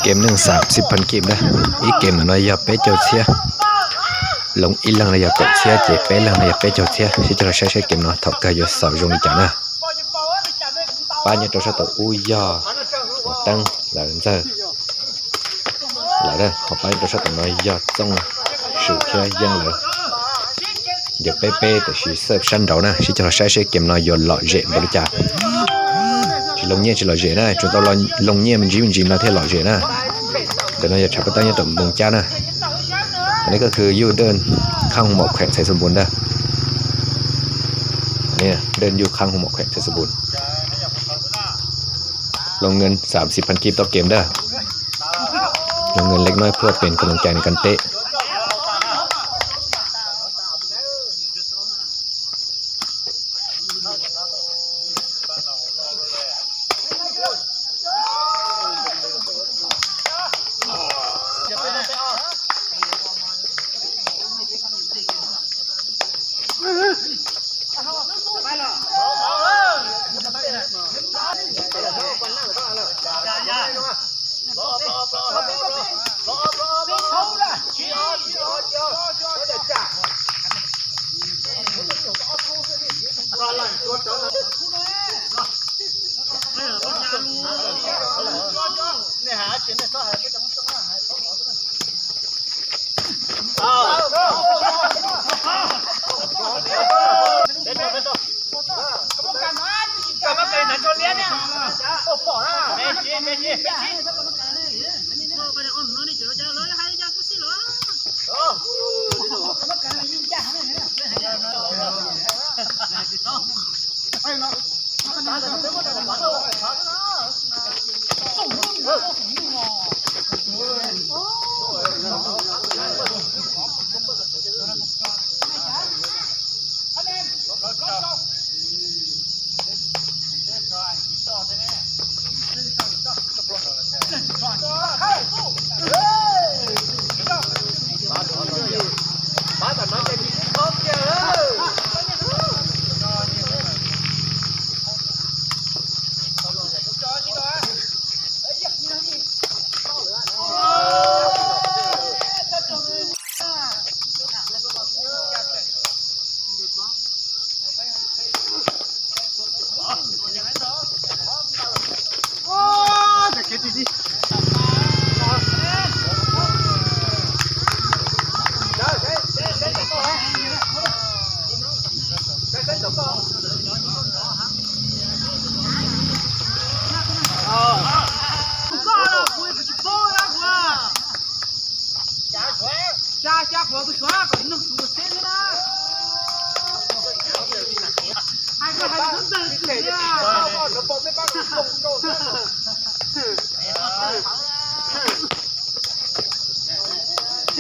Kem neej xam xib phan kib na, ib kem ntawm no yog peb caug txhiab, loo ib leeg no yog kaum txhiab ces peb leeg no yog peb caug txhiab. Sib cog los saib seb kem no thaum kawg yuav xaus zoo li cas na. Pab nyob rau sab tom ub yog Teeb lawv ntxawg lawv, ho pab nyob rau sab tom no yog Txooj Sum thiab Yeej lawv. Yog peb peb tiam sis xawb sab nraud na, sib cog los saib seb kem no yuav lom zem npaum li cas. Tsis loo nyiaj tsis lom zem na, tsuas tau loo nyiaj me ntsis me ntsis no thiaj lom zem na. Ntawm no yog tshav pob tawb nyob rau Moos Cab na. Anv ni ko khw yuj dawj khab hoo maum khuem txhais xu npun dawj. Dawj yuj khab hoo maum khuem txhais xu npun. Loo nkees xam xib phan kib tau kem dawj. Loo nkees lej no phuaj pes koj moos cai nws kan teb.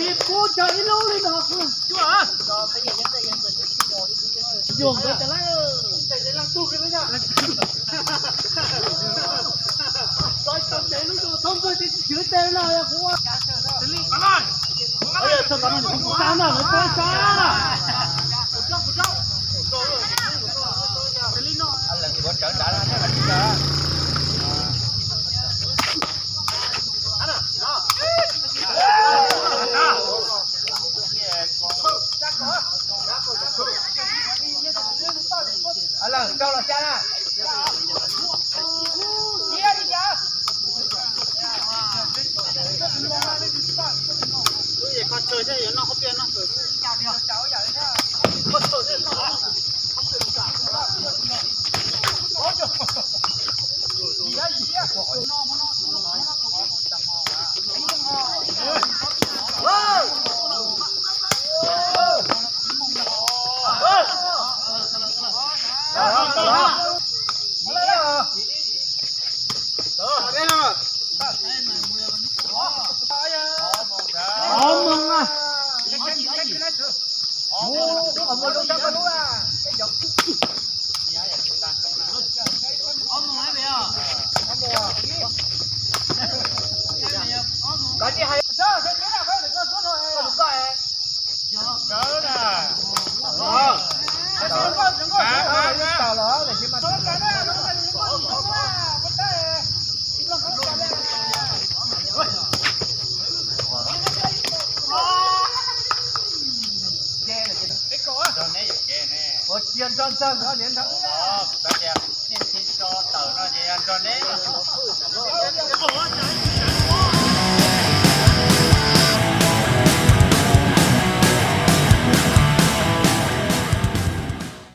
Ib pub cog ib lub li no kuv cuaj. Yog nkawd cov lawm. Tau tsev lub tau thoob pawg tsis chwv tes no yog kuv ua. Tau no lawv tau sab. Yog nrog ntxawg, niam nrog, kuv xav tias nej tsis tso tawm no ces yog nrog neb.